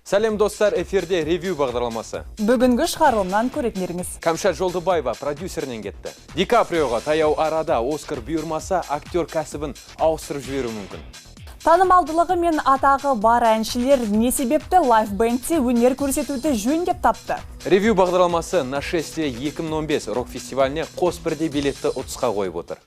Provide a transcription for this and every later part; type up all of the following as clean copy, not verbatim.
Сәлем, достар, эфирде ревью бағдарламасы. Бүгінгі шығарылымнан көретіндеріңіз. Кәмшат Жолдыбаева продюсерінен кетті. Ди Каприоға таяу арада Оскар бұйырмаса, актер кәсібін ауыстырып жіберуі мүмкін. Танымалдылығы мен атағы бар әншілер не себепті лайв-бендте өнер көрсетуді жөн деп тапты? Ревью бағдарламасы «Нашествие 2015» рок-фестиваліне қос бірдей билетті ұтысқа қойып отыр.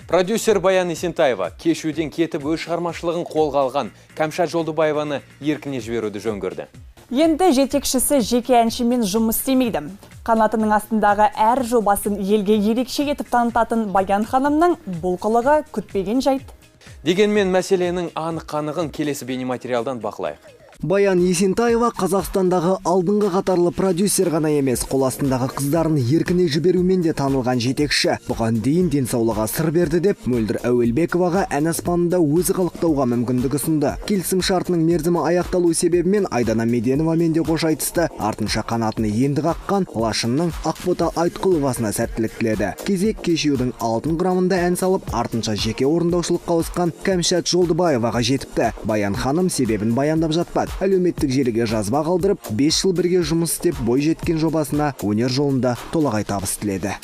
Продюсер Баян Есентаева кешуден кетіп өз шығармашылығын қолға алған Кәмшат Жолдыбаеваны еркіне жіберуді жөн көрді. Енді жетекшісі жеке әншімен жұмыс істемейді. Қанатының астындағы әр жобасын елге ерекше етіп танытатын Баян ханымның бұл қылығы күтпеген жайт. Дегенмен мәселенің анық-қанығын келесі бейнематериалдан бақылайық. Баян Есентаева Қазақстандағы алдыңғы қатарлы продюсер ғана емес, қол астындағы қыздарын еркіне жіберумен де танылған жетекші. Бұған дейін денсаулығы сыр берді деп Мөлдір Әуелбековаға ән аспанында өзі қалықтауға мүмкіндік ұсынды. Келісім шартының мерзімі аяқталу себебімен Айдана Меденовамен де қош айтысты. Артынша қанатын енді қаққан Лашынның Ақбота Айтқұловасына сәттілік тіледі. Кезек кешьюдің алтын құрамында ән салып, артынша жеке орындаушылыққа ауысқан Кәмшат Жолдыбаеваға жетіпті. Баян ханым себебін баяндап жатпады. Әлеуметтік желіге жазба қалдырып, 5 жыл бірге жұмыс істеп, бой жеткен жобасына өнер жолында толағай табыс тіледі.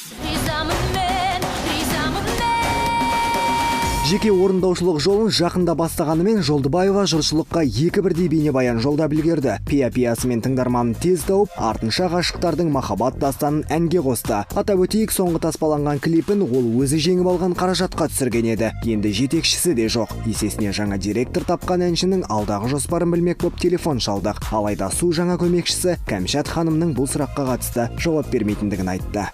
Жеке орындаушылық жолын жақында бастағанымен Жолдыбаева жұртшылыққа екі бірдей бейнебаян жолдап үлгерді. Пия-пиясымен тыңдарманын тез тауып, артынша ғашықтардың махаббат дастанын әнге қосты. Атап өтейік, соңғы таспаланған клипін ол өзі жеңіп алған қаражатқа түсірген еді. Енді жетекшісі де жоқ. Есесіне жаңа директор тапқан әншінің алдағы жоспарын білмек боп телефон шалдық. Алайда су жаңа көмекшісі Кәмшат ханымның бұл сұраққа қатысты жауап бермейтіндігін айтты.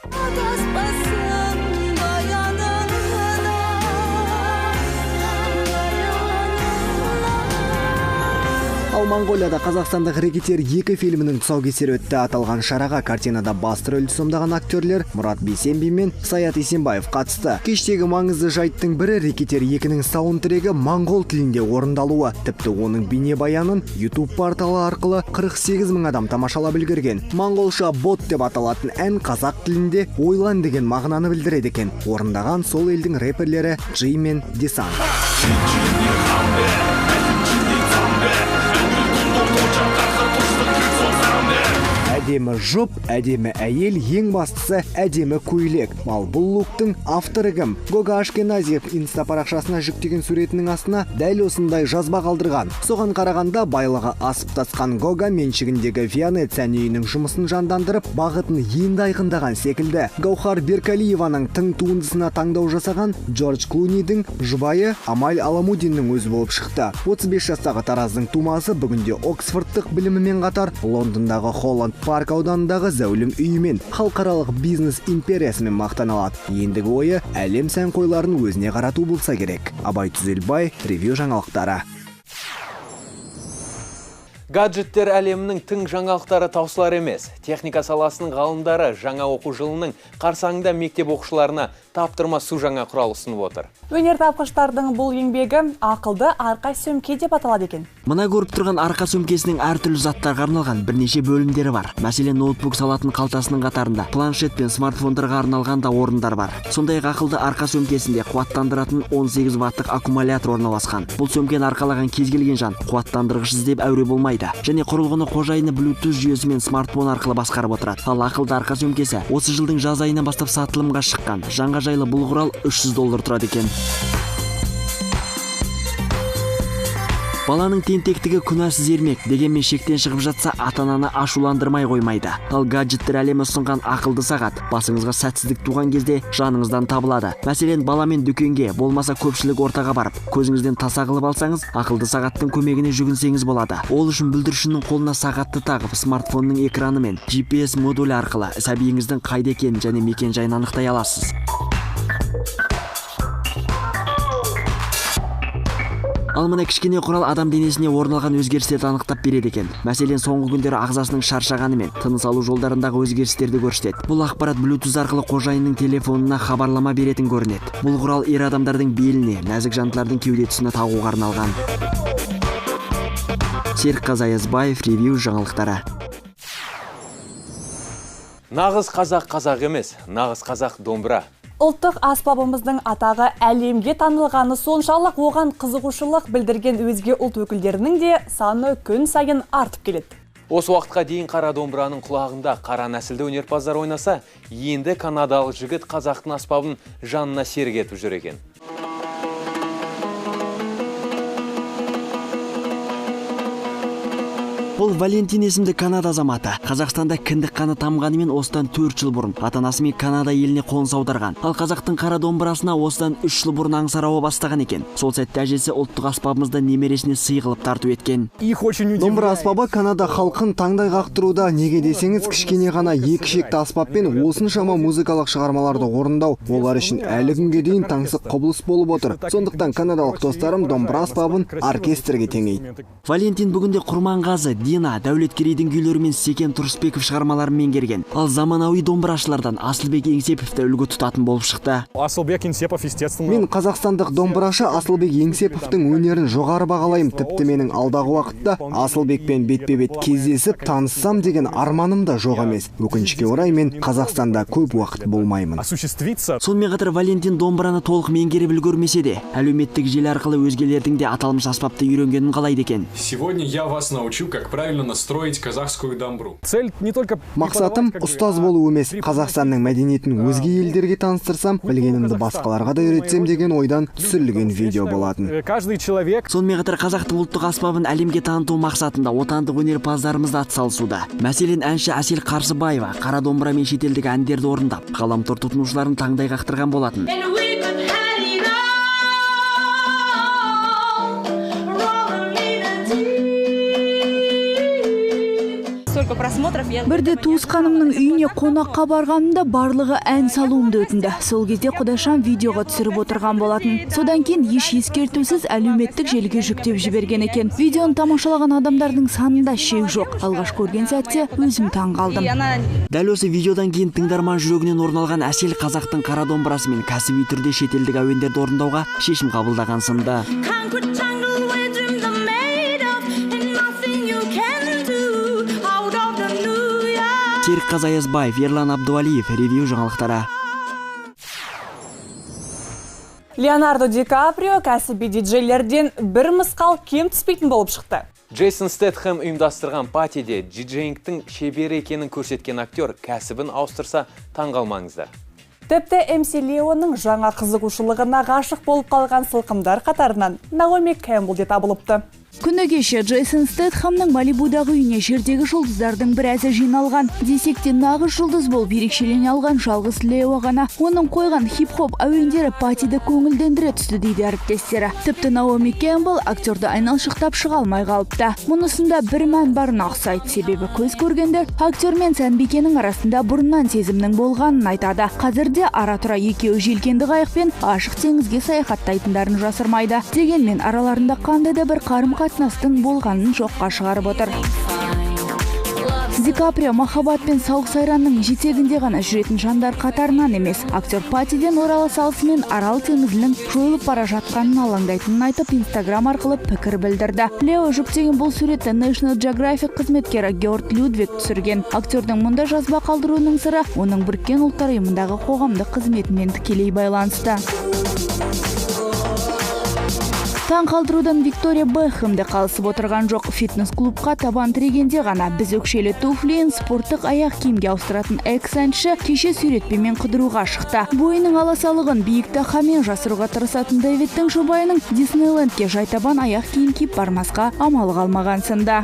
Ал Моңғолияда қазақстандық «Рэкетир 2» фильмінің тұсаукесері өтті. Аталған шараға картинада басты рөлді сомдаған актерлер Мұрат Бейсенбин мен Саят Есенбаев қатысты. Кештегі маңызды жайттың бірі «Рэкетир 2-нің» саундтрекі моңғол тілінде орындалуы. Тіпті оның бейнебаянын YouTube порталы арқылы 48 мың адам тамашалап үлгерген. Моңғолша «Бот» деп аталатын ән қазақ тілінде «ойлан» деген мағынаны білдіреді екен. Орындаған сол елдің рэперлері Джи мен Десан. Әдемі жұп, әдемі әйел, ең бастысы әдемі көйлек. Ал бұл луктың авторы кім? Гога Ашкеназиев инста парақшасына жүктеген суретінің астына дәл осындай жазба қалдырған. Соған қарағанда байлығы асып тасқан Гога меншігіндегі Вианет сән үйінің жұмысын жандандырып, бағытын енді айқындаған секілді. Гаухар Беркалиеваның тың туындысына таңдау жасаған Джордж Клунидің жұбайы Амаль Аламудиннің өзі болып шықты. 35 жастағы Тараздың тумасы бүгінде Оксфордтық білімімен қатар Лондондағы Холланд Парк ауданындағы зәулім үйімен, халықаралық бизнес империясымен мақтана алады. Ендігі ойы әлем сәнқойларын өзіне қарату болса керек. Абай Түзелбай, ревью жаңалықтары. Гаджеттер әлемінің тың жаңалықтары таусылар емес. Техника саласының ғалымдары жаңа оқу жылының қарсаңында мектеп оқушыларына таптырмас су жаңа құрал ұсынып отыр. Өнертапқыштардың бұл еңбегі ақылды арқа сөмке деп аталады екен. Мына көріп тұрған арқа сөмкесінің әртүрлі заттарға арналған бірнеше бөлімдері бар. Мәселен, ноутбук салатын қалтасының қатарында планшет пен смартфондарға арналған да орындар бар. Сондай-ақ ақылды арқа сөмкесінде қуаттандыратын 18 ваттық аккумулятор орналасқан. Бұл сөмкені арқалаған кез келген жан қуаттандырғыш іздеп әуре болмайды. Және құрылғыны қожайыны Bluetooth жүйесімен смартфон арқылы басқарып отырады. Ал ақылды арқа сөмкесі осы жылдың жаз айынан бастап сатылымға шыққан. Жанға жайлы бұл құрал $300 тұрады екен. Баланың тентектігі күнәсіз ермек, дегенмен шектен шығып жатса ата-ананы ашуландырмай қоймайды. Ал гаджеттер әлемі ұсынған ақылды сағат басыңызға сәтсіздік туған кезде жаныңыздан табылады. Мәселен, баламен дүкенге, болмаса көпшілік ортаға барып, көзіңізден таса қылып алсаңыз, ақылды сағаттың көмегіне жүгінсеңіз болады. Ол үшін бүлдіршіннің қолына сағатты тағып, смартфонның экраны мен GPS модулі арқылы сәбиіңіздің қайда екенін және мекен-жайын анықтай аласыз. Ал мына кішкене құрал адам денесіне орын алған өзгерістерді анықтап береді екен. Мәселен, соңғы күндері ағзасының шаршағаны мен тыныс алу жолдарындағы өзгерістерді көрсетеді. Бұл ақпарат Bluetooth арқылы қожайынның телефонына хабарлама беретін көрінеді. Бұл құрал ер адамдардың беліне, нәзік жандылардың кеуде тұсына тағуға арналған. Серікқазы Аязбаев, ревью жаңалықтары. Нағыз қазақ қазақ емес, нағыз қазақ домбыра. Ұлттық аспабымыздың атағы әлемге танылғаны соншалық, оған қызығушылық білдірген өзге ұлт өкілдерінің де саны күн сайын артып келеді. Осы уақытқа дейін қара домбыраның құлағында қара нәсілді өнерпаздар ойнаса, енді канадалық жігіт қазақтың аспабын жанына серік етіп жүр екен. Бұл Валентин есімді Канада азаматы. Қазақстанда кіндік қаны тамғанымен осыдан 4 жыл бұрын ата-анасымен Канада еліне қоныс аударған. Ал қазақтың қара домбырасына осыдан 3 жыл бұрын аңсар ауа бастаған екен. Сол сәтте әжесі ұлттық аспабымызды немересіне сый қылып тарту еткен. Домбыра аспабы Канада халқын таңдай қақтыруда. Неге десеңіз, кішкене ғана екі шекті аспаппен осыншама музыкалық шығармаларды орындау олар үшін әлі күнге дейін таңсық құбылыс болып отыр. Сондықтан канадалық достарым домбыра аспабын оркестрге теңейді. Валентин бүгінде Құрманғазы, Дина, Дәулеткерейдің күйлері мен Секен Тұрысбеков шығармаларын меңгерген. Ал заманауи домбырашылардан Асылбек Еңсеповті үлгі тұтатын болып шықты. Асылбек Еңсепов, естественно. Мен қазақстандық домбырашы Асылбек Еңсеповтің өнерін жоғары бағалаймын. Тіпті менің алдағы уақытта Асылбекпен бетпе-бет кездесіп таныссам деген арманым да жоқ емес. Өкінішке орай, мен Қазақстанда көп уақыт болмаймын. Сонымен қатар Валентин домбыраны толық меңгеріп үлгермесе де, әлеуметтік желі арқылы өзгелердің де аталмыш аспапты үйренгенін қалайды екен. Сегодня я вас научу, как правильно настроить казахскую домбру. Цель не только мақсатым ұстаз болу емес, Қазақстанның мәдениетін өзге елдерге таныстырсам, білгенімді басқаларға да үйретсем деген ойдан түсірілген видео болатын. Каждый человек. Сонымен қатар қазақтың ұлттық аспабын әлемге таныту мақсатында отандық өнерпаздарымыз да атсалысуда. Мәселен, әнші Әсел Қарсыбаева қара домбырамен шетелдік әндерді орындап, ғаламтор тұтынушыларын таңдай қақтырған болатын. Бірде туысқанымның үйіне қонаққа барғанымда барлығы ән салуымды өтінді. Сол кезде құдашам видеоға түсіріп отырған болатын. Содан кейін еш ескертусіз әлеуметтік желіге жүктеп жіберген екен. Видеоны тамашалаған адамдардың санында шек жоқ. Алғаш көрген сәтте өзім таң қалдым. Дәл осы видеодан кейін тыңдарман жүрегінен орын алған Әсел қазақтың қара домбырасымен кәсіби түрде шетелдік әуендерді орындауға шешім қабылдаған сынды. Серікқазы Аязбаев, Ерлан Абдуалиев, Ревью жаңалықтары. Леонардо Ди Каприо кәсіби диджейлерден бір мысқал кем түспейтін болып шықты. Джейсон Стэтхэм ұйымдастырған патиде диджейингтің шебері екенін көрсеткен актер кәсібін ауыстырса, таң қалмаңыздар. Тіпті MC Леоның жаңа қызығушылығына ғашық болып қалған сылқымдар қатарынан Наоми Кэмпбелл де табылыпты. Күні кеше Джейсон Стэтхэмнің Малибудағы үйіне жердегі жұлдыздардың біразы жиналған. Десек те нағыз жұлдыз болып ерекшелене алған жалғыз Лео ғана. Оның қойған хип-хоп әуендері патиді көңілдендіре түсті дейді әріптестері. Тіпті Наоми Кэмпбелл актерді айналшықтап шыға алмай қалыпты. Мұнысында бір мән барына ұқсайды. Себебі көз көргендер актер мен сәнбикенің арасында бұрыннан сезімнің болғанын айтады. Қазірде ара-тұра екеуі желкенді қайықпен ашық теңізге саяхаттайтындарын жасырмайды. Дегенмен араларында қандай да бір қарым-қатынастың болғанын жоққа шығарып отыр. Ди Каприо махаббат пен сауық сайранның жетегінде ғана жүретін жандар қатарынан емес. Актер патиден орала салысымен Арал теңізінің жойылып бара жатқанын алаңдайтынын айтып, Инстаграм арқылы пікір білдірді. Лео жүктеген бұл суретті National Geographic қызметкері Георг Людвиг түсірген. Актердің мұнда жазба қалдыруының сыры оның Біріккен Ұлттар Ұйымындағы қоғамдық қызметімен тікелей байланысты. Таң қалдырудан Виктория Бекхэм де қалысып отырған жоқ. Фитнес-клубқа табан тірегенде ғана біз өкшелі туфлиін спорттық аяқ киімге ауыстыратын экс-әнші кеше сүйретпемен қыдыруға шықты. Бойының аласалығын биік тақамен жасыруға тырысатын Дэвидтің жұбайының Диснейлендке жайтабан аяқ киім киіп бармасқа амалы қалмаған сында.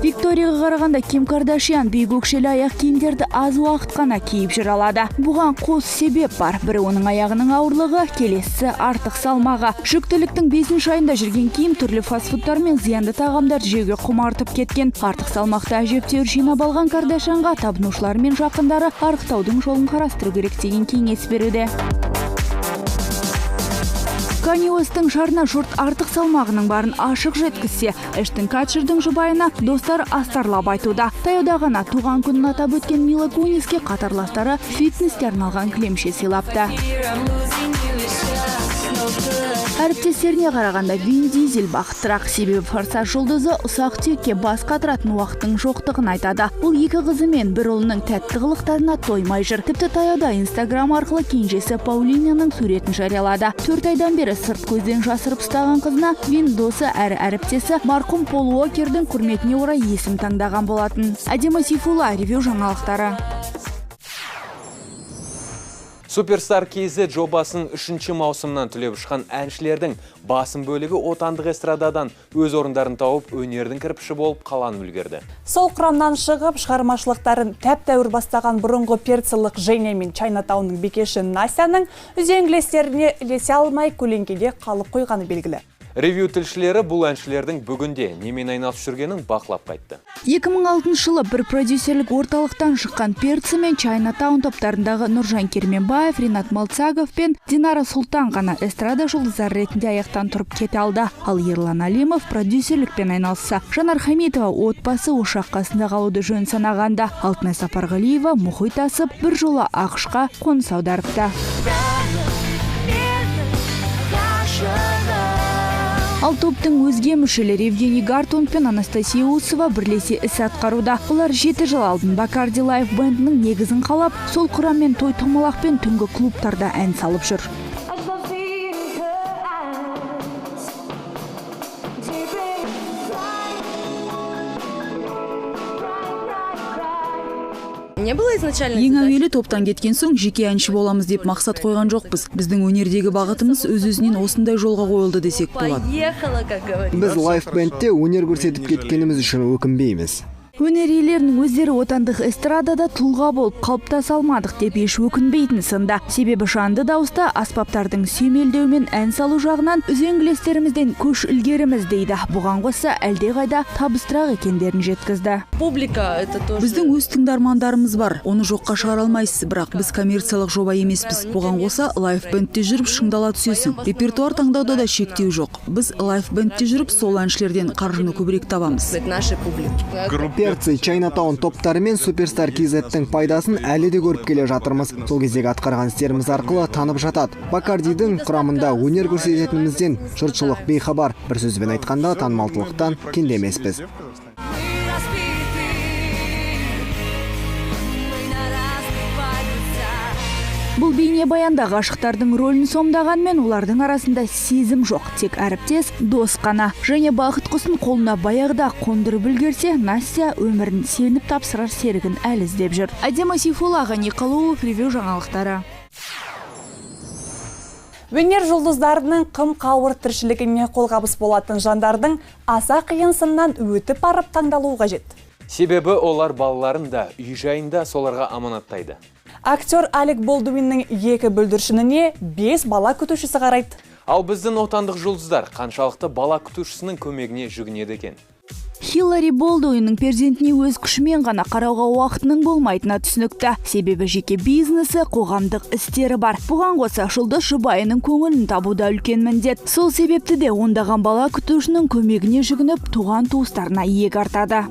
Викторияға қарағанда Ким Кардашьян биік өкшелі аяқ киімдерді аз уақыт қана киіп жүре алады. Бұған қос себеп бар. Бірі оның аяғының ауырлығы, келесі артық салмағы. Жүктіліктің 5-ші айында жүрген Ким түрлі фастфудтар мен зиянды тағамдарды жеуге құмартып кеткен. Артық салмақты әжептәуір жинап алған Кардашьянға табынушылары мен жақындары арықтаудың жолын қарастыру керек деген кеңес беруде. Канье Уэсттің жарына жұрт артық салмағының барын ашық жеткізсе, Эштон Катчердің жұбайына достар астарлап айтуда. Таяуда ғана туған күнін атап өткен Мила Куниске қатарластары фитнеске арналған кілемше сыйлапты. Әріптестеріне қарағанда Вин Дизель бақыттырақ, себебі «Форсаж» жұлдызы ұсақ түйекке бас қатыратын уақыттың жоқтығын айтады. Ол екі қызы мен бір ұлының тәтті қылықтарына тоймай жүр. Тіпті таяуда Инстаграм арқылы кенжесі Паулинаның суретін жариялады. 4 айдан бері сырт көзден жасырып ұстаған қызына Вин досы әрі әріптесі марқұм Пол Уокердің құрметіне орай есім таңдаған болатын. Әдемі Сейфулла, Ревю жаңалықтары. Суперстар KZ жобасының үшінші маусымынан түлеп ұшқан әншілердің басым бөлігі отандық эстрададан өз орындарын тауып, өнердің кірпіші болып қаланып үлгерді. Сол құрамнан шығып, шығармашылықтарын тәп-тәуір бастаған бұрынғы перцелік Женя мен Чайнатаунның бикеші Настяның үзеңгілестеріне ілесе алмай, көлеңкеде қалып қойғаны белгілі. Ревю тілшілері бұл әншілердің бүгінде немен айналысып жүргенін бақылап қайтты. 2006 жылы бір продюсерлік орталықтан шыққан Перцы мен Чайнатаун топтарындағы Нұржан Керменбаев, Ринат Малцагов пен Динара Сұлтан ғана эстрада жұлдыздары ретінде аяқтан тұрып кете алды. Ал Ерлан Алимов продюсерлікпен айналысса, Жанар Хамитова отбасы ошақ қасында қалуды жөн санағанда, Алтынай Сапарғалиева мұхит асып, бір жола АҚШ-қа қоныс аударыпты. Ал топтың өзге мүшелері Евгений Гартунг пен Анастасия Усова бірлесе іс атқаруда. Олар 7 жыл алдын Бакарди Лайф бендінің негізін қалап, сол құраммен той томалақ пен түнгі клубтарда ән салып жүр. I've seen her eyes deep inside. Cry, cry, cry. Не было изначально. Ең әуелі топтан кеткен соң жеке әнші боламыз деп мақсат қойған жоқпыз. Біздің өнердегі бағытымыз өз өзінен осындай жолға қойылды десек болады. Поехала, как говорится. Біз лайф бендте өнер көрсетіп кеткеніміз үшін өкінбейміз. Өнер иелерінің өздері отандық эстрадада тұлға болып қалыптаса алмадық деп еш өкінбейтін сынды. Себебі жанды дауыста, аспаптардың сүйемелдеуімен ән салу жағынан үзеңгілестерімізден көш ілгеріміз дейді. Бұған қоса, әлдеқайда табыстырақ екендерін жеткізді. Публика это тоже. Біздің өз тыңдармандарымыз бар, оны жоққа шығара алмайсыз, бірақ біз коммерциялық жоба емеспіз. Бұған қоса, лайф бендте жүріп шыңдала түсесің. Репертуар таңдауда да шектеу жоқ. Біз лайф бендте жүріп сол әншілерден қаржыны көбірек табамыз. Нашей публики. Перцы, Чайнатаун топтары мен Суперстар KZ-тің пайдасын әлі де көріп келе жатырмыз. Сол кездегі атқарған істеріміз арқылы танып жатады. Бакардидің құрамында өнер көрсететінімізден жұртшылық бейхабар. Бір сөзбен айтқанда, танымалдылықтан кенде емеспіз. Мы разбиты, мы на разных полюсах. Бұл бейнебаянда ғашықтардың рөлін сомдағанмен, олардың арасында сезім жоқ, тек әріптес, дос қана. Және бақыт құсын қолына баяғыда қондырып үлгерсе, Настя өмірін сеніп тапсырар серігін әлі іздеп жүр. Әдемі Сейфулла, Ғани Қалуов, Ревю жаңалықтары. Өнер жұлдыздарының қым қауырт тіршілігіне қолғабыс болатын жандардың аса қиын сыннан өтіп барып таңдалуы қажет. Себебі олар балаларын да, үй жайын да соларға аманаттайды. Актер Алек Болдуиннің екі бүлдіршініне бес бала күтушісі қарайды. Ал біздің отандық жұлдыздар қаншалықты бала күтушісінің көмегіне жүгінеді екен? Хиллари Болдуиннің перзентіне өз күшімен ғана қарауға уақытының болмайтыны түсінікті. Себебі жеке бизнесі, қоғамдық істері бар. Бұған қоса, жұлдыз жұбайының көңілін табу да үлкен міндет. Сол себепті де ондаған бала күтушінің көмегіне жүгініп, туған туыстарына иек артады.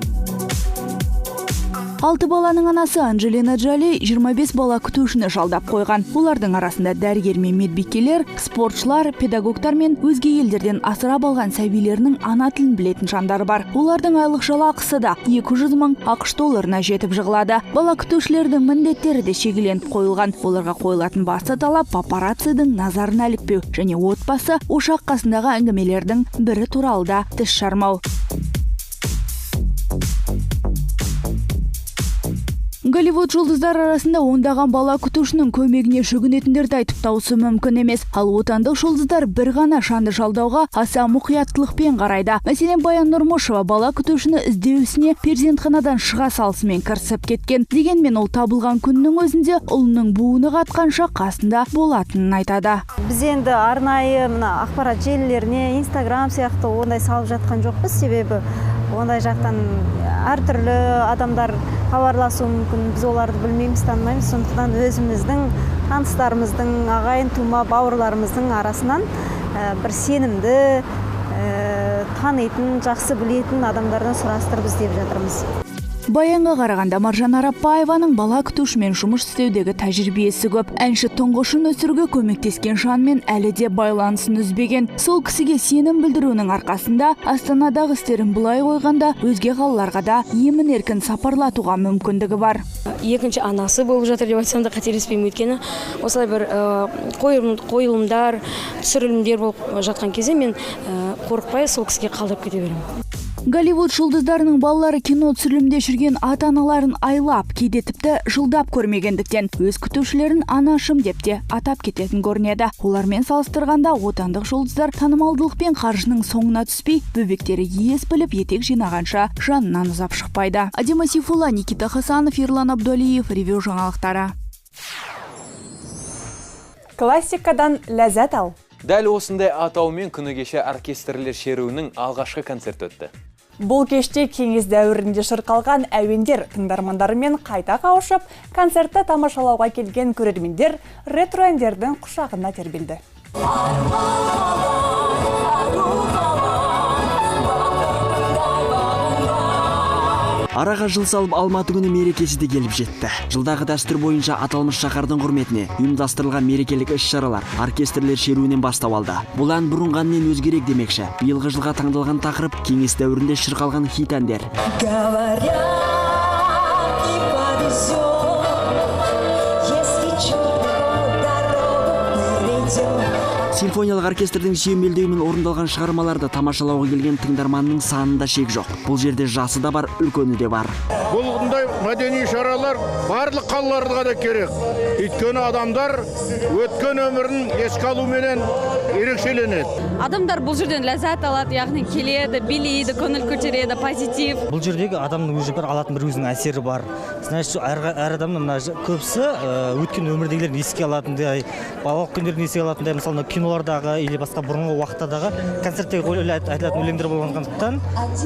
Алты баланың анасы Анджелина Джоли 25 бала күтушіні жалдап қойған. Олардың арасында дәрігер мен медбикелер, спортшылар, педагогтар мен өзге елдерден асырап алған сәбилерінің ана тілін білетін жандар бар. Олардың айлық жалақысы да 200 мың АҚШ долларына жетіп жығылады. Бала күтушілердің міндеттері де шегеленіп қойылған. Оларға қойылатын басты талап — папараццидің назарына ілікпеу және отбасы ошақ қасындағы әңгімелердің бірі туралы да тіс жармау. Голливуд жұлдыздары арасында ондаған бала күтушінің көмегіне жүгінетіндерді айтып тауысу мүмкін емес. Ал отандық жұлдыздар бір ғана жанды жалдауға аса мұқияттылықпен қарайды. Мәселен, Баян Нұрмышева бала күтушіні іздеу ісіне перзентханадан шыға салысымен кірісіп кеткен. Дегенмен ол табылған күннің өзінде ұлының буыны қатқанша қасында болатынын айтады. Біз енді арнайы мына ақпарат желілеріне, Инстаграм сияқты ондай салып жатқан жоқпыз, себебі ондай жақтан әртүрлі адамдар хабарласуы мүмкін, біз оларды білмейміз, танымаймыз. Сондықтан өзіміздің таныстарымыздың, ағайын тума бауырларымыздың арасынан бір сенімді, танитын, жақсы білетін адамдардан сұрастырып іздеп жатырмыз. Баянға қарағанда, Маржан Арапбаеваның бала күтушімен жұмыс істеудегі тәжірибесі көп. Әнші тұңғышын өсіруге көмектескен жанмен әлі де байланысын үзбеген. Сол кісіге сенім білдіруінің арқасында Астанадағы істерін былай қойғанда, өзге қалаларға да емін еркін сапарлатуға мүмкіндігі бар. Екінші анасы болып жатыр деп айтсам да қателеспеймін, өйткені осылай бір қойылымдар, түсірілімдер болып жатқан кезде мен қорықпай сол кісіге қалдырып кете беремін. Голливуд жұлдыздарының балалары кино түсірілімде жүрген ата-аналарын айлап, кейде тіпті жылдап көрмегендіктен өз күтушілерін анашым деп те атап кететін көрінеді. Олармен салыстырғанда, отандық жұлдыздар танымалдылық пен қаржының соңына түспей, бөбектері ес біліп, етек жинағанша жанынан ұзап шықпайды. Адима Сейфулла, Никита Хасанов, Ерлан Абдуалиев, Ревю жаңалықтары. Классикадан ләззат ал. Дәл осындай атаумен күні кеше оркестрлер шеруінің алғашқы концерті өтті. Бұл кеште кеңес дәуірінде шырқалған әуендер тыңдармандарымен қайта қауышып, концертті тамашалауға келген көрермендер ретро әндердің құшағына тербелді. Араға жыл салып, Алматы күні мерекесі де келіп жетті. Жылдағы дәстүр бойынша аталмыш шаһардың құрметіне ұйымдастырылған мерекелік іс-шаралар оркестрлер шеруінен бастау алды. Бұл ән бұрынғы әннен өзгерек демекші, биылғы жылға таңдалған тақырып — кеңес дәуірінде шырқалған хит әндер. Говорят, не повезет, если черному дорогу перейдет. Симфониялық оркестрдің сүйемелдеуімен орындалған шығармаларды тамашалауға келген тыңдарманның санында шек жоқ. Бұл жерде жасы да бар, үлкені де бар. Бұндай мәдени шаралар барлық қалаларға да керек. Өйткені адамдар өткен өмірін еске алуменен ерекшеленеді. Адамдар бұл жерден ләззат алады, яғни келеді, билейді, көңіл көтереді, позитив. Бұл жердегі адамның өзі бір алатын бір өзінің әсері бар. Значит, әр адамның мына көбісі өткен өмірдегілерін еске алатындай, балалық күндерін еске алатындай, мысалы, мына кинолардағы или басқа бұрынғы уақыттардағы концерттегі айтылатын өлеңдер болғандықтан,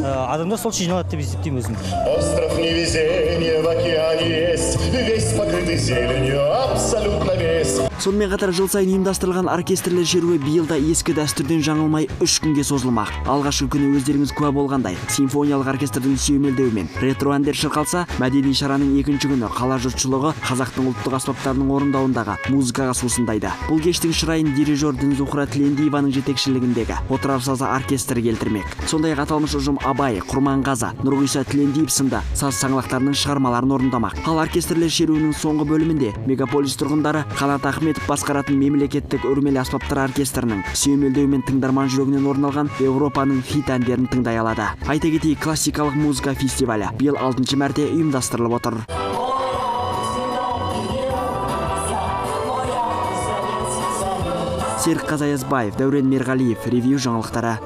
адамдар сол жиналады деп есептеймін өзім. Остров невезения в океане есть, весь покрытый зеленью, абсолютно весь. Сонымен қатар, жыл сайын ұйымдастырылған оркестрлер шеруі биыл да ескі дәстүрден жаңылмай 3 күнге созылмақ. Алғашқы күні, өздеріңіз куә болғандай, симфониялық оркестрдің сүйемелдеуімен ретро әндер шырқалса, мәдени шараның екінші күні қала жұртшылығы қазақтың ұлттық аспаптарының орындауындағы музыкаға сусындайды. Бұл кештің шырайын дирижер Дінзухра Тілендиеваның жетекшілігіндегі «Отырар сазы» оркестрі келтірмек. Сондай ақ аталмыш ұжым Абай, Құрманғазы, Нұрғиса Тілендиев сынды саз саңлақтарының шығармаларын орындамақ. Ал оркестрлер шеруінің соңғы бөлімінде мегаполис тұрғындары Қанат Ахметов басқаратын мемлекеттік үрлемелі аспаптар оркестрінің сүйемелдеуімен тыңдарман жүрегінен орын алған Еуропаның хит әндерін тыңдай алады. Айта кетейік, классикалық музыка фестивалі биыл алтыншы мәрте ұйымдастырылып отыр. Серік Қазаязбаев, Дәурен Мерғалиев, Ревю жаңалықтары.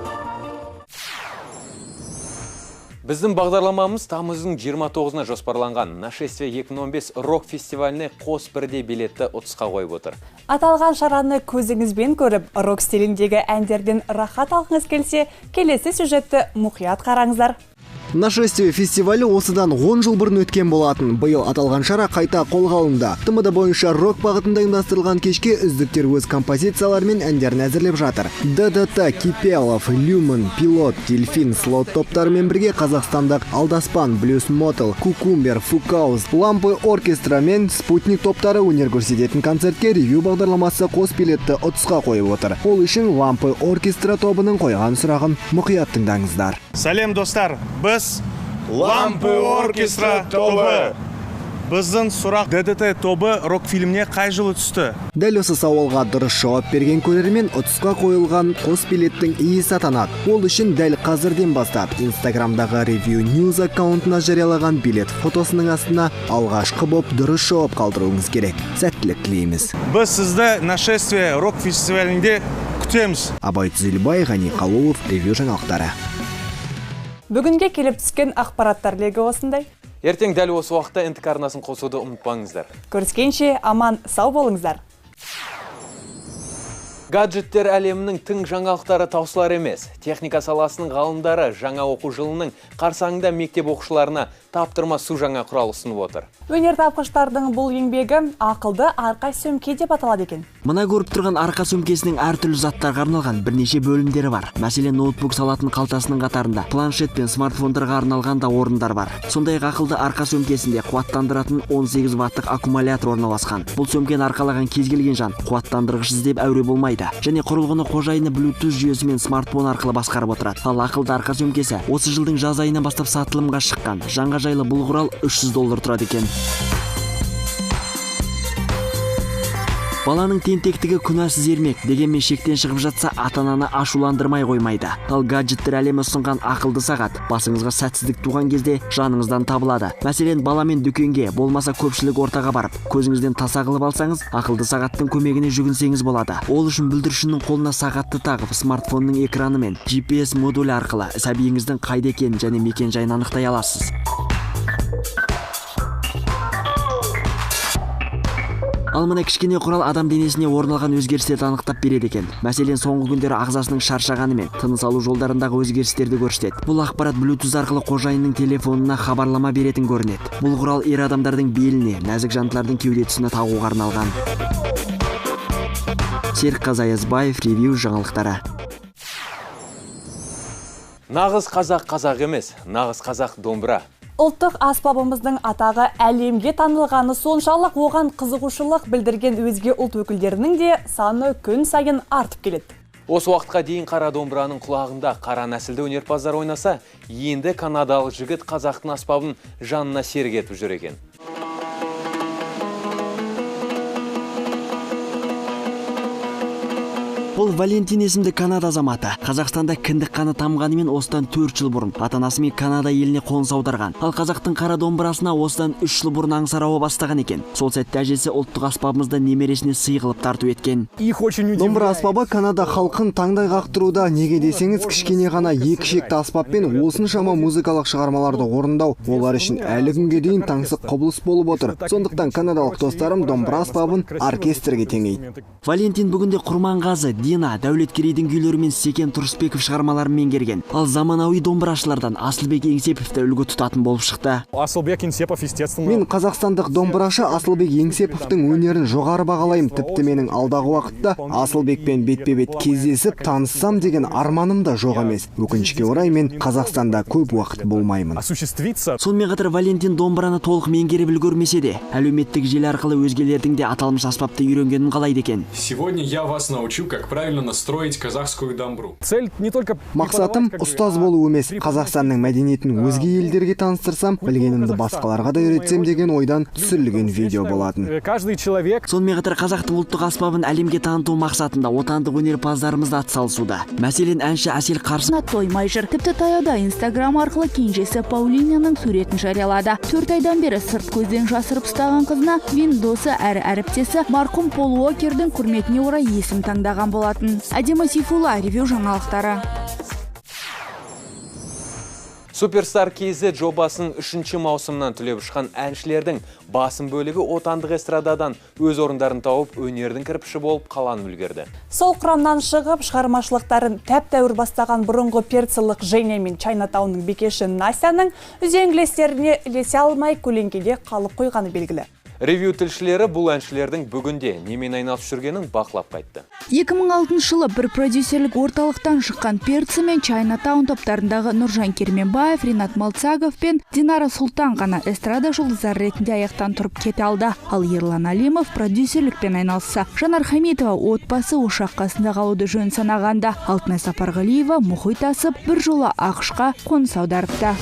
Біздің бағдарламамыз тамыздың 29-на жоспарланған Нашествие 2015 рок фестиваліне қос бірдей билетті ұтысқа қойып отыр. Аталған шараны көзіңізбен көріп, рок стиліндегі әндерден рахат алғыңыз келсе, келесі сюжетті мұқият қараңыздар. Нашествие фестивалі осыдан 10 жыл бұрын өткен болатын. Биыл аталған шара қайта қолға алынды. ТМД бойынша рок бағытында ұйымдастырылған кешке үздіктер өз композициялары мен әндерін әзірлеп жатыр. ДДТ, Кипелов, Люмен, Пилот, Дельфин, Слот топтарымен бірге қазақстандық Алдаспан, Блюз Мотел, Кукумбер, Фукаус, Лампы Оркестра мен Спутник топтары өнер көрсететін концертке Ревю бағдарламасы қос билетті ұтысқа қойып отыр. Ол үшін Лампы Оркестра тобының қойған сұрағын мұқият тыңдаңыздар. Сәлем, достар! Біз Лампы Оркестра тобы. Біздің сұрақ: ДДТ тобы рок фильміне қай жылы түсті? Дәл осы сауалға дұрыс жауап берген көрермен ұтысқа қойылған қос билеттің иесі атанады. Ол үшін дәл қазірден бастап Инстаграмдағы Review News аккаунтына жариялаған билет фотосының астына алғашқы боп дұрыс жауап қалдыруыңыз керек. Сәттілік тілейміз. Біз сізді Нашествие рок фестивалінде күтеміз. Абай Түзелбай, Ғани Қалуов, Ревю жаңалықтары. Бүгінге келіп түскен ақпараттар легі осындай. Ертең дәл осы уақытта НТК арнасын қосуды ұмытпаңыздар. Көріскенше аман сау болыңыздар. Гаджеттер әлемінің тың жаңалықтары таусылар емес. Техника саласының ғалымдары жаңа оқу жылының қарсаңында мектеп оқушыларына таптырмас су жаңа құрал ұсынып отыр. Өнертапқыштардың бұл еңбегі ақылды арқа сөмке деп аталады екен. Мына көріп тұрған арқа сөмкесінің әртүрлі заттарға арналған бірнеше бөлімдері бар. Мәселен, ноутбук салатын қалтасының қатарында планшет пен смартфондарға арналған да орындар бар. Сондай-ақ ақылды арқа сөмкесінде қуаттандыратын 18 ваттық аккумулятор орналасқан. Бұл сөмкені арқалаған кез келген жан қуаттандырғыш іздеп әуре болмайды. Және құрылғыны қожайыны Bluetooth жүйесімен смартфон арқылы басқарып отырады. Ал ақылды арқа сөмкесі осы жылдың жаз айынан бастап сатылымға шыққан. Жанға жайлы бұл құрал $300 тұрады екен. Баланың тентектігі күнәсіз ермек, дегенмен шектен шығып жатса, ата-ананы ашуландырмай қоймайды. Ал гаджеттер әлемі ұсынған ақылды сағат басыңызға сәтсіздік туған кезде жаныңыздан табылады. Мәселен, баламен дүкенге, болмаса көпшілік ортаға барып, көзіңізден таса қылып алсаңыз, ақылды сағаттың көмегіне жүгінсеңіз болады. Ол үшін бүлдіршіннің қолына сағатты тағып, смартфонның экраны мен GPS модулі арқылы сәбиіңіздің қайда екенін және мекен-жайын анықтай аласыз. Ал мына кішкене құрал адам денесіне орын алған өзгерістерді анықтап береді екен. Мәселен, соңғы күндері ағзасының шаршағаны мен тыныс алу жолдарындағы өзгерістерді көрсетеді. Бұл ақпарат Bluetooth арқылы қожайынның телефонына хабарлама беретін көрінеді. Бұл құрал ер адамдардың беліне, нәзік жандылардың кеуде тұсына тағуға арналған. Серікқазы Аязбаев, Ревью жаңалықтары. Нағыз қазақ қазақ емес, нағыз қазақ домбыра. Ұлттық аспабымыздың атағы әлемге танылғаны соншалық, оған қызығушылық білдірген өзге ұлт өкілдерінің де саны күн сайын артып келеді. Осы уақытқа дейін қара домбыраның құлағында қара нәсілді өнерпаздар ойнаса, енді канадалық жігіт қазақтың аспабын жанына серік етіп жүр екен. Бұл Валентин есімді Канада азаматы. Қазақстанда кіндік қаны тамғанымен осыдан 4 жыл бұрын ата-анасымен Канада еліне қоныс аударған. Ал қазақтың қара домбырасына осыдан 3 жыл бұрын аңсар ауа бастаған екен. Сол сәтте әжесі ұлттық аспабымызды немересіне сый қылып тарту еткен. Домбыра аспабы Канада халқын таңдай қақтыруда. Неге десеңіз, кішкене ғана екі шекті аспаппен осыншама музыкалық шығармаларды орындау олар үшін әлі күнге дейін таңсық құбылыс болып отыр. Сондықтан канадалық достарым домбыра аспабын оркестрге теңейді. Валентин бүгінде Құрманғазы, Дина, Дәулеткерейдің күйлері мен Секен Тұрысбеков шығармаларын меңгерген. Ал заманауи домбырашылардан Асылбек Еңсеповті үлгі тұтатын болып шықты. Асылбек Еңсепов, естественно. Мен қазақстандық домбырашы Асылбек Еңсеповтің өнерін жоғары бағалаймын. Тіпті менің алдағы уақытта Асылбекпен бетпе-бет кездесіп, таныссам деген арманым да жоқ емес. Өкінішке орай, мен Қазақстанда көп уақыт болмаймын. Сонымен қатар Валентин домбыраны толық меңгеріп үлгермесе де, әлеуметтік желі арқылы өзгелердің де аталмыш аспапты үйренгенін қалайды екен. Сегодня я вас научу, как правильно настроить казахскую домбру. Цель не только мақсатым ұстаз болу емес, Қазақстанның мәдениетін өзге елдерге таныстырсам, білгенімді басқаларға да үйретсем деген ойдан түсірілген видео болатын. Каждый человек. Сонымен қатар қазақтың ұлттық аспабын әлемге таныту мақсатында отандық өнерпаздарымыз да атсалысуда. Мәселен, әнші Әсел Қарсы тоймай жүр. Тіпті таяуда Инстаграм арқылы кенжесі Паулинаның суретін жариялады. 4 айдан бері сырт көзден жасырып ұстаған қызына Вин досы әрі әріптесі марқұм Пол Уокердің құрметіне орай есім таңдаған болатын. Әдемі Сейфулла, Ревью жаңалықтары. Суперстар KZ жобасының 3-ші маусымнан түлеп ұшқан әншілердің басым бөлігі отандық эстрададан өз орындарын тауып, өнердің кірпіші болып қаланып үлгерді. Сол құрамнан шығып, шығармашылықтарын тәп-тәуір бастаған бұрынғы перцелік Женя мен Чайнатаунның бикеші Насяның үзеңгілестеріне ілесе алмай көлеңкеде қалып қойғаны белгілі. Ревью тілшілері бұл әншілердің бүгінде немен айналысып жүргенін бақылап қайтты. 2006 жылы бір продюсерлік орталықтан шыққан Перцы мен Чайнатаун топтарындағы Нұржан Керменбаев, Ринат Малцагов пен Динара Сұлтан ғана эстрада жұлдыздары ретінде аяқтан тұрып кете алды. Ал Ерлан Алимов продюсерлікпен айналысса, Жанар Хамитова отбасы ошақ қасында қалуды жөн санағанда, Алтынай Сапарғалиева мұхит асып, бір жола АҚШ-қа қоныс аударыпты.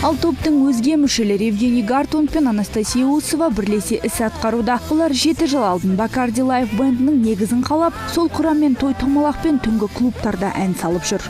Ал топтың өзге мүшелері Евгений Гартунг пен Анастасия Усова бірлесе іс атқаруда. Олар 7 жыл алдын Бакарди Лайф бендінің негізін қалап, сол құраммен той томалақ пен түнгі клубтарда ән салып жүр.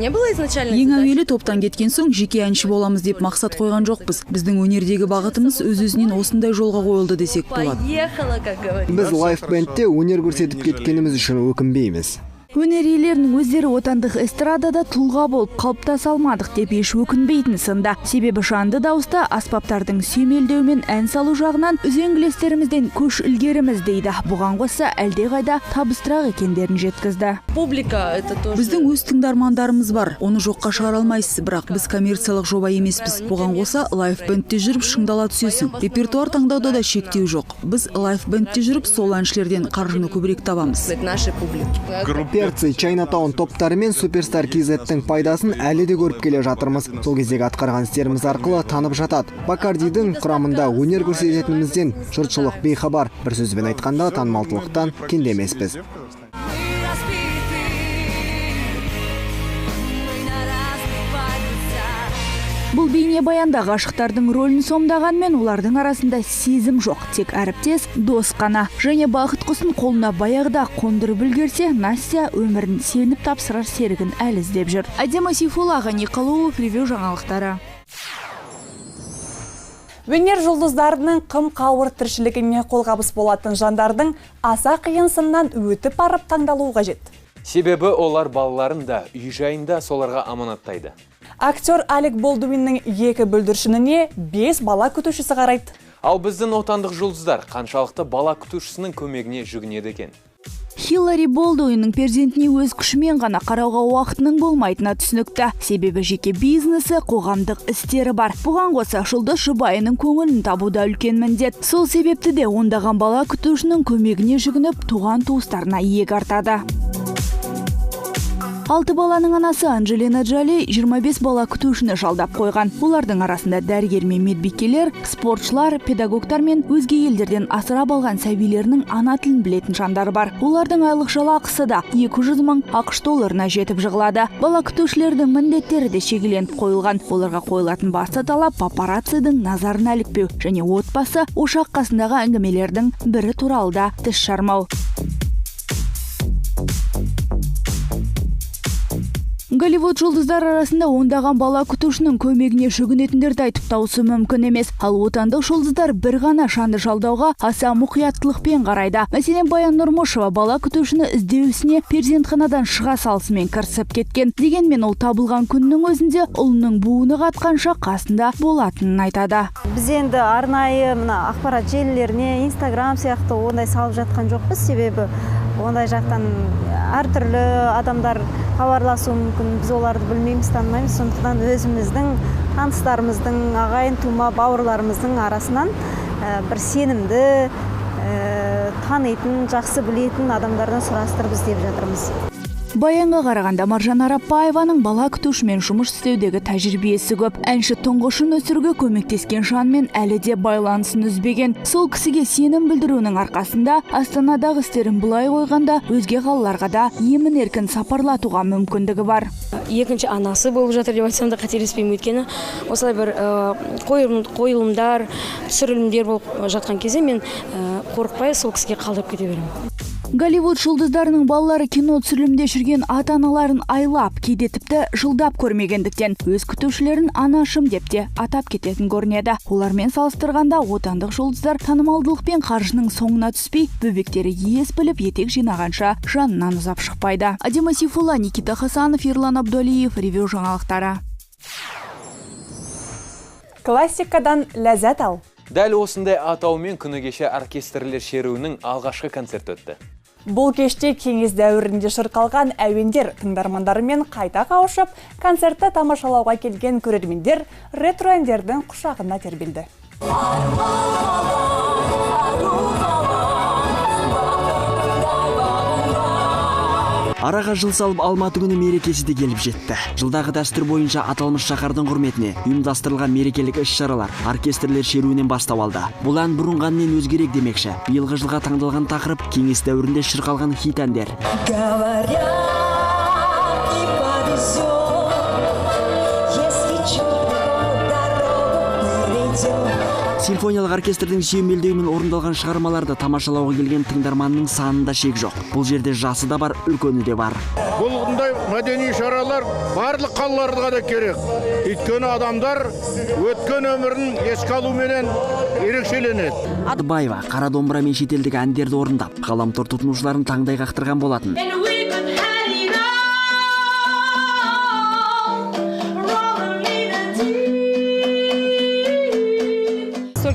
Не было изначально. Ең әуелі топтан кеткен соң жеке әнші боламыз деп мақсат қойған жоқпыз. Біздің өнердегі бағытымыз өз-өзінен осындай жолға қойылды десек болады. Поехала, как говорится. Біз лайф бендте өнер көрсетіп кеткеніміз үшін өкінбейміз. Өнер иелерінің өздері отандық эстрадада тұлға болып қалыптаса алмадық деп еш өкінбейтін сында. Себебі жанды дауыста аспаптардың сүйемелдеуімен ән салу жағынан үзеңгілестерімізден көш ілгеріміз дейді. Бұған қоса әлдеқайда табыстырақ екендерін жеткізді. Публика это тоже. Біздің өз тыңдармандарымыз бар. Оны жоққа шығара алмайсыз, бірақ біз коммерциялық жоба емеспіз. Бұған қоса лайв бендте жүріп шыңдала түсесің. Репертуар таңдауда да шектеу жоқ. Біз лайв бендте жүріп сол әншілерден қаржыны көбірек табамыз. Нашей публики. Перцы, Чайнатаун топтары мен Суперстар KZ-тің пайдасын әлі де көріп келе жатырмыз. Сол кездегі атқарған істеріміз арқылы танып жатады. Бакардидің құрамында өнер көрсететінімізден жұртшылық бейхабар. Бір сөзбен айтқанда, танымалдылықтан кенде емеспіз. Бұл бейнебаянда ғашықтардың рөлін сомдағанмен олардың арасында сезім жоқ, тек әріптес, дос қана. Және бақыт құсын қолына баяғыда қондырып үлгерсе, Настя өмірін сеніп тапсырар серігін әлі іздеп жүр. Әдема Сейфулла, Ғани Қалуов, Ревю жаңалықтары. Өнер жұлдыздарының қым-қауырт тіршілігіне қолғабыс болатын жандардың аса қиын сыннан өтіп барып таңдалуы қажет. Себебі олар балаларын да, үй жайын да соларға аманаттайды. Актер Алек Болдуиннің екі бүлдіршініне 5 бала күтушісі қарайды. Ал біздің отандық жұлдыздар қаншалықты бала күтушісінің көмегіне жүгінеді екен? Хиллари Болдуиннің перзентіне өз күшімен ғана қарауға уақытының болмайтыны түсінікті. Себебі жеке бизнесі, қоғамдық істері бар. Бұған қоса жұлдыз жұбайының көңілін табуда үлкен міндет. Сол себепті де ондаған бала күтушінің көмегіне жүгініп, туған туыстарына иек артады. 6 баланың анасы Анджелина Джоли 25 бала күтушіні жалдап қойған. Олардың арасында дәрігер мен медбикелер, спортшылар, педагогтар мен өзге елдерден асырап алған сәбилерінің ана тілін білетін жандар бар. Олардың айлық жалақысы да 200 мың ақш долларына жетіп жығылады. Бала күтушілердің міндеттері де шегеленіп қойылған. Оларға қойылатын басты талап папараццидің назарына ілікпеу және отбасы ошақ қасындағы әңгімелердің бірі туралы да тіс жармау. Голливуд жұлдыздары арасында ондаған бала күтушінің көмегіне жүгінетіндерді айтып тауысу мүмкін емес. Ал отандық жұлдыздар бір ғана жанды жалдауға аса мұқияттылықпен қарайды. Мәселен, Баян Нұрмышева бала күтушіні іздеу ісіне перзентханадан шыға салысымен кірісіп кеткен. Дегенмен ол табылған күннің өзінде ұлының буыны қатқанша қасында болатынын айтады. Біз енді арнайы мына ақпарат желілеріне, Инстаграм сияқты ондай салып жатқан жоқпыз, себебі ондай жақтан әртүрлі адамдар хабарласуы мүмкін, біз оларды білмейміз, танымаймыз. Сондықтан өзіміздің таныстарымыздың, ағайын тума бауырларымыздың арасынан бір сенімді, танитын, жақсы білетін адамдардан сұрастырып іздеп жатырмыз. Баянға қарағанда Маржан Арапбаеваның бала күтушімен жұмыс істеудегі тәжірибесі көп. Әнші тұңғышын өсіруге көмектескен жанмен әлі де байланысын үзбеген. Сол кісіге сенім білдіруінің арқасында Астанадағы істерін былай қойғанда өзге қалаларға да емін-еркін сапарлатуға мүмкіндігі бар. Екінші анасы болып жатыр деп айтсам да қателеспеймін, өйткені осылай бір қойылымдар, түсірілімдер болып жатқан кезде мен қорықпай сол кісіге қалдырып кете беремін. Голливуд жұлдыздарының балалары кино түсірілімде жүрген ата-аналарын айлап, кейде тіпті жылдап көрмегендіктен өз күтушілерін анашым деп те атап кететін көрінеді. Олармен салыстырғанда отандық жұлдыздар танымалдылық пен қаржының соңына түспей, бөбектері ес біліп етек жинағанша жанынан ұзап шықпайды. Адима Сейфулла, Никита Хасанов, Ерлан Абдулиев, Ревю жаңалықтары. Классикадан ләззат ал. Дәл осындай атаумен күні кеше оркестрлер шеруінің алғашқы концерті өтті. Бұл кеште кеңес дәуірінде шырқалған әуендер тыңдармандарымен қайта қауышып, концертті тамашалауға келген көрермендер ретро әндердің құшағына тербелді. Араға жыл салып Алматы күні мерекесі де келіп жетті. Жылдағы дәстүр бойынша аталмыш шаһардың құрметіне ұйымдастырылған мерекелік іс-шаралар оркестрлер шеруінен бастау алды. Бұл ән бұрынғаннан өзгерек демекші. Биылғы жылға таңдалған тақырып кеңес дәуірінде шырқалған хит әндер. Симфониялық оркестрдің сүйемелдеуімен орындалған шығармаларды тамашалауға келген тыңдарманның санында шек жоқ. Бұл жерде жасы да бар, үлкені де бар. Бұндай мәдени шаралар барлық қалаларға да керек. Өйткені адамдар өткен өмірін еске алуменен ерекшеленеді. Адыбаева қара домбырамен шетелдік әндерді орындап, ғаламтор тұтынушыларын таңдай қақтырған болатын.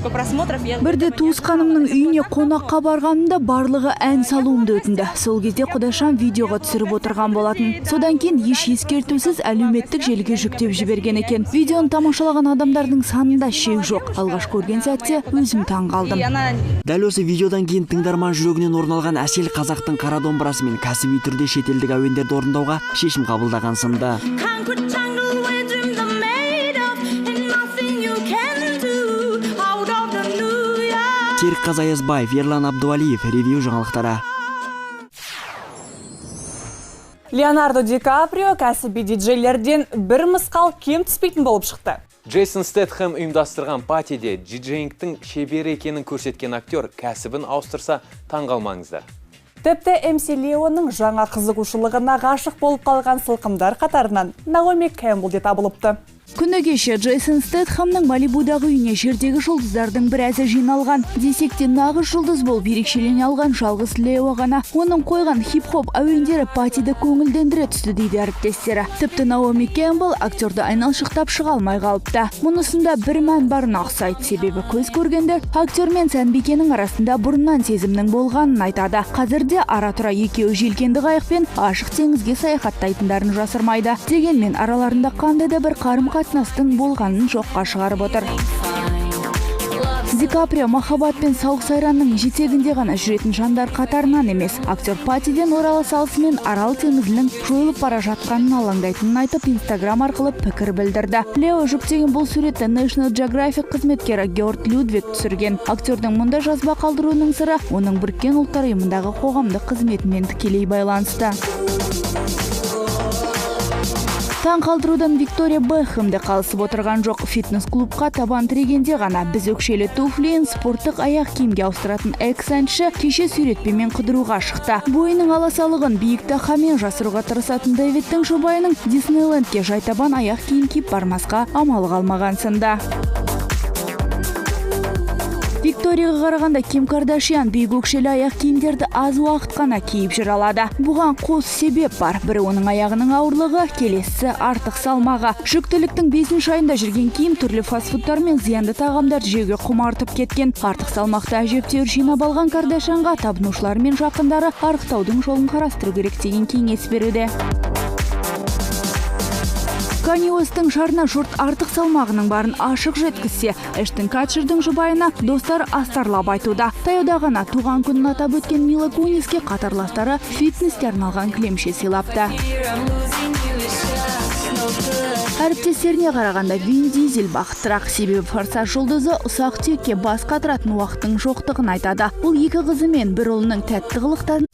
столько просмотров. Я Бірде туысқанымның үйіне қонаққа барғанымда барлығы ән салуымды өтінді. Сол кезде құдашам видеоға түсіріп отырған болатын. Содан кейін еш ескертусіз әлеуметтік желіге жүктеп жіберген екен. Видеоны тамашалаған адамдардың санында шек жоқ. Алғаш көрген сәтте өзім таң қалдым. И она Дәл осы видеодан кейін тыңдарман жүрегінен орын алған Әсел қазақтың қара домбырасымен кәсіби түрде шетелдік әуендерді орындауға шешім қабылдаған сынды. Concrete jungle where dreams are made of, and nothing you can do out of the New York. Серікқазы Аязбаев, Ерлан Абдуалиев, Ревью жаңалықтары. Леонардо Ди Каприо кәсіби диджейлерден бір мысқал кем түспейтін болып шықты. Джейсон Стэтхэм ұйымдастырған патиде диджеингтің шебері екенін көрсеткен актер кәсібін ауыстырса, таң қалмаңыздар. Тіпті МС Леоның жаңа қызығушылығына ғашық болып қалған сылқымдар қатарынан Наоми Кэмпбелл де табылыпты. Күні кеше Джейсон Стэтхэмнің Малибудағы үйіне жердегі жұлдыздардың біразы жиналған. Десек те, нағыз жұлдыз болып ерекшелене алған жалғыз Лео ғана. Оның қойған хип-хоп әуендері патиді көңілдендіре түсті, дейді әріптестері. Тіпті Наоми Кэмпбелл актерді айналшықтап шыға алмай қалыпты. Мұнысында бір мән барына ұқсайды. Себебі көз көргендер актер мен сәнбикенің арасында бұрыннан сезімнің болғанын айтады. Қазірде ара-тұра екеуі желкенді қайықпен ашық теңізге саяхаттайтындарын жасырмайды. Дегенмен араларында қандай да бір қарым қатынастың болғанын жоққа шығарып отыр. Ди Каприо махаббат пен сауық сайранның жетегінде ғана жүретін жандар қатарынан емес. Актер патиден орала салысымен Арал теңізінің жойылып бара жатқанын алаңдайтынын айтып, Инстаграм арқылы пікір білдірді. Лео жүктеген бұл суретті National Geographic қызметкері Георг Людвиг түсірген. Актердің мұнда жазба қалдыруының сыры оның Біріккен Ұлттар Ұйымындағы қоғамдық қызметімен тікелей байланысты. Таң қалдырудан Виктория Бекхэм де қалысып отырған жоқ. Фитнес-клубқа табан тірегенде ғана біз өкшелі туфлиін спорттық аяқ киімге ауыстыратын экс-әнші кеше сүйретпемен қыдыруға шықты. Бойының аласалығын биік тақамен жасыруға тырысатын Дэвидтің жұбайының Диснейлендке жайтабан аяқ киім киіп бармасқа амалы қалмаған сынды. Викторияға қарағанда Ким Кардашьян биік өкшелі аяқ киімдерді аз уақыт қана киіп жүре алады. Бұған қос себеп бар. Бірі оның аяғының ауырлығы, келесісі артық салмағы. Жүктіліктің 5 айында жүрген Ким түрлі фастфудтар мен зиянды тағамдарды жеуге құмартып кеткен. Артық салмақты әжептәуір жинап алған Кардашьянға табынушылары мен жақындары арықтаудың жолын қарастыру керек деген кеңес беруде. Канье Уэсттің жарына жұрт артық салмағының барын ашық жеткізсе, Эштон Катчердің жұбайына достар астарлап айтуда. Таяуда ғана туған күнін атап өткен Мила Куниске қатарластары фитнеске арналған кілемше сыйлапты. Әріптестеріне қарағанда Вин Дизель бақыттырақ, себебі «Форсаж» жұлдызы ұсақ түйекке бас қатыратын уақыттың жоқтығын айтады. Ол екі қызы мен бір ұлының тәтті қылықтарын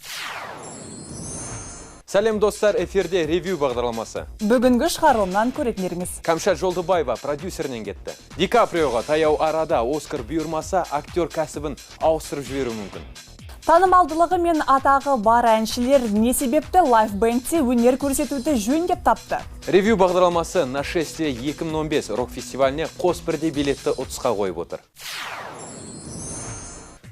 Сәлем, достар, эфирде Ревью бағдарламасы. Бүгінгі шығарылымнан көретіндеріңіз. Кәмшат Жолдыбаева продюсерінен кетті. Ди Каприоға таяу арада Оскар бұйырмаса, актер кәсібін ауыстырып жіберуі мүмкін. Танымалдылығы мен атағы бар әншілер не себепті лайв-бендте өнер көрсетуді жөн деп тапты? Ревью бағдарламасы «Нашествие 2015» рок-фестиваліне қос бірдей билетті ұтысқа қойып отыр.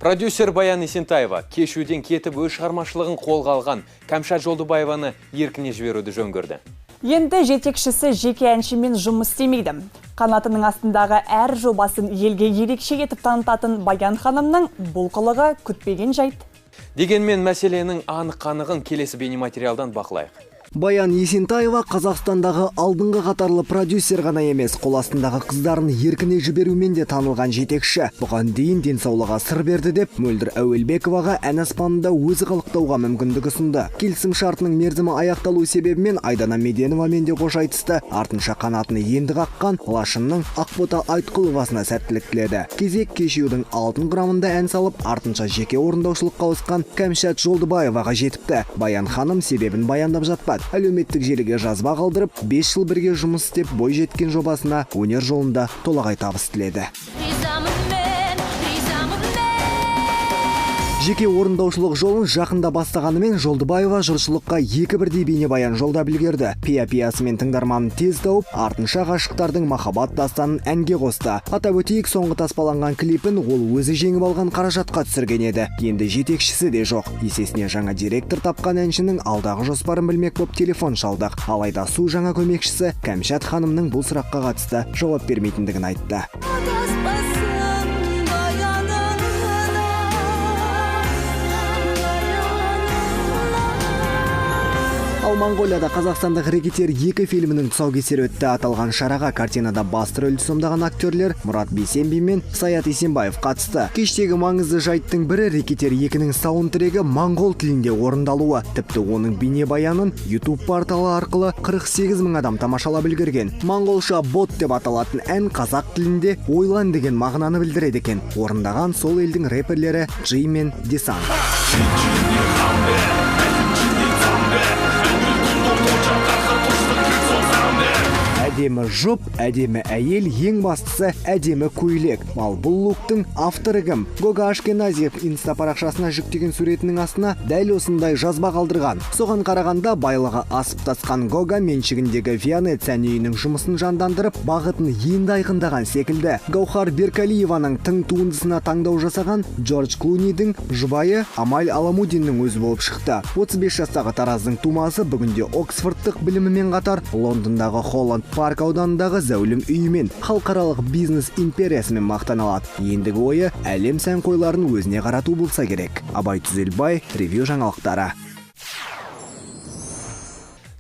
Продюсер Баян Есентаева кешуден кетіп, өз шығармашылығын қолға алған Кәмшат Жолдыбаеваны еркіне жіберуді жөн көрді. Енді жетекшісі жеке әншімен жұмыс істемейді. Қанатының астындағы әр жобасын елге ерекше етіп танытатын Баян ханымның бұл қылығы күтпеген жайт. Дегенмен мәселенің анық қанығын келесі бейнематериалдан бақылайық. Баян Есентаева Қазақстандағы алдыңғы қатарлы продюсер ғана емес, қол астындағы қыздарын еркіне жіберумен де танылған жетекші. Бұған дейін денсаулығы сыр берді деп Мөлдір Әуелбековаға ән аспанында өзі қалықтауға мүмкіндік ұсынды. Келісім шартының мерзімі аяқталу себебімен Айдана Меденовамен де қош айтысты. Артынша қанатын енді қаққан Лашынның Ақбота Айтқұловасына сәттілік тіледі. Кезек кешеудің алтын құрамында ән салып, артынша жеке орындаушылыққа ауысқан Кәмшат Жолдыбаеваға жетіпті. Баян ханым себебін баяндап жатпады. Әлеуметтік желіге жазба қалдырып, 5 жыл бірге жұмыс істеп, бой жеткен жобасына өнер жолында толағай табыс тіледі. Жеке орындаушылық жолын жақында бастағанымен Жолдыбаева жұртшылыққа екі бірдей бейнебаян жолдап үлгерді. Пия-пиясымен тыңдарманын тез тауып, артынша ғашықтардың махаббат дастанын әнге қосты. Атап өтейік, соңғы таспаланған клипін ол өзі жеңіп алған қаражатқа түсірген еді. Енді жетекшісі де жоқ. Есесіне жаңа директор тапқан әншінің алдағы жоспарын білмек боп телефон шалдық. Алайда су жаңа көмекшісі Кәмшат ханымның бұл сұраққа қатысты жауап бермейтіндігін айтты. Ал Моңғолияда қазақстандық «Рэкетир 2» фильмінің тұсаукесері өтті. Аталған шараға картинада басты рөлді сомдаған актерлер Мұрат Бейсенбин мен Саят Есенбаев қатысты. Кештегі маңызды жайттың бірі — «Рэкетир 2-нің» саундтрекі моңғол тілінде орындалуы. Тіпті оның бейнебаянын YouTube порталы арқылы 48 мың адам тамашалап үлгерген. Моңғолша «Бод» деп аталатын ән қазақ тілінде «ойлан» деген мағынаны білдіреді екен. Орындаған сол елдің рэперлері Джи мен Десан. Әдемі жұп, әдемі әйел, ең бастысы әдемі көйлек. Ал бұл луктың авторы кім? Гога Ашкеназиев инста парақшасына жүктеген суретінің астына дәл осындай жазба қалдырған. Соған қарағанда, байлығы асып тасқан Гога меншігіндегі Вианет сән үйінің жұмысын жандандырып, бағытын енді айқындаған секілді. Гаухар Беркалиеваның тың туындысына таңдау жасаған Джордж Клунидің жұбайы Амаль Аламудиннің өзі болып шықты. 35 жастағы Тараздың тумасы бүгінде Оксфордтық білімімен қатар Лондондағы Холланд Парк ауданындағы зәулім үйімен, халықаралық бизнес империясымен мақтана алады. Ендігі ойы әлем сәнқойларын өзіне қарату болса керек. Абай Түзелбай, Ревю жаңалықтары.